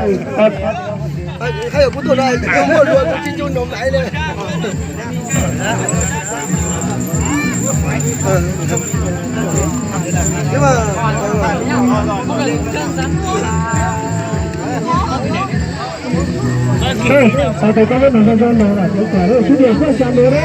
Tus koj lub no zoo zoo no los kuv kam lub sib diam koj xya nus na.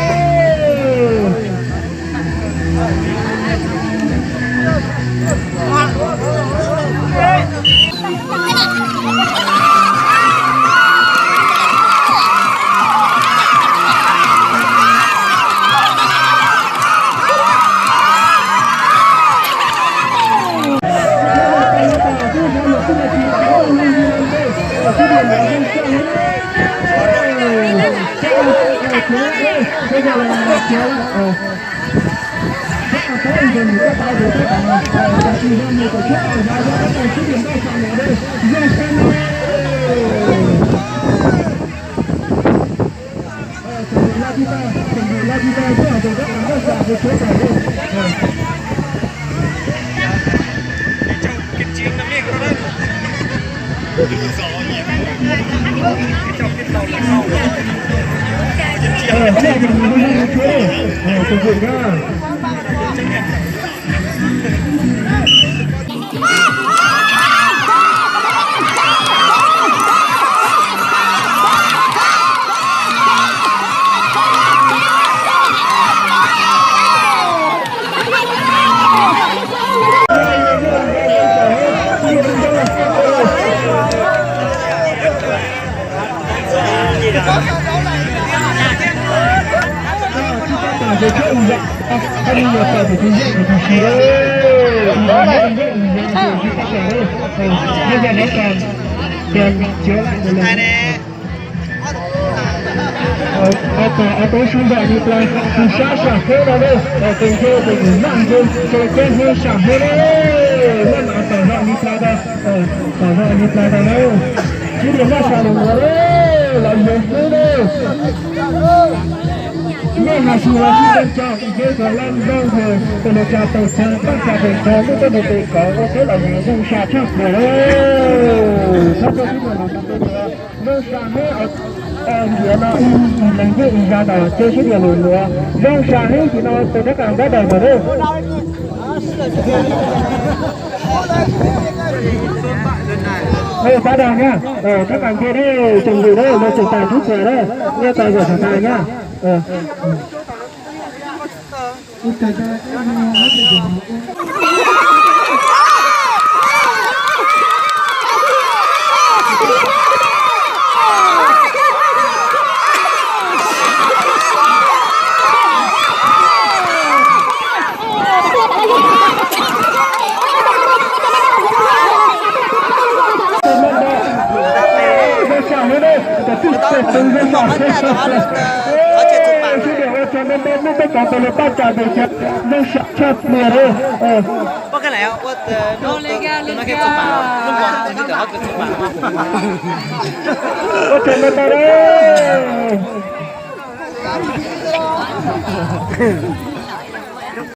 Tus sawv ntawm ni plas tus sab sam hwb no ne, tus nce tus num naj nce tus koj hwb sam hwb ne, naj mas tom zog ni plas tau, tom zog ni plas tau na. Sib diam noj sa lus nuav ne, los yog xwb ne. Nej hais tsis los sib tau tso, nce kom laj nroog tes, tes lus tsa tes tsa, paj tsa tes tsa, muaj tej nus tes kov ua teb los yog zoo sa tshaj plaws. Txhob tso sib diam lus nuav, zoo sa hwb, ntiav no ib leeg yeej ib zag ntawm ces sib diam lus nuav, zoo sa hwb tim no tes nab kas npab daws ntawm ne. Nab kas npab daws nyab, nab kas npab daws, tsoom ntxwm na, nws tseem tas tub txas na, nyiaj tas zam tas tas nyab. Paj cas tes tsa, zoo sa tshaj plaws li. Ua tsaug ntau ntau na.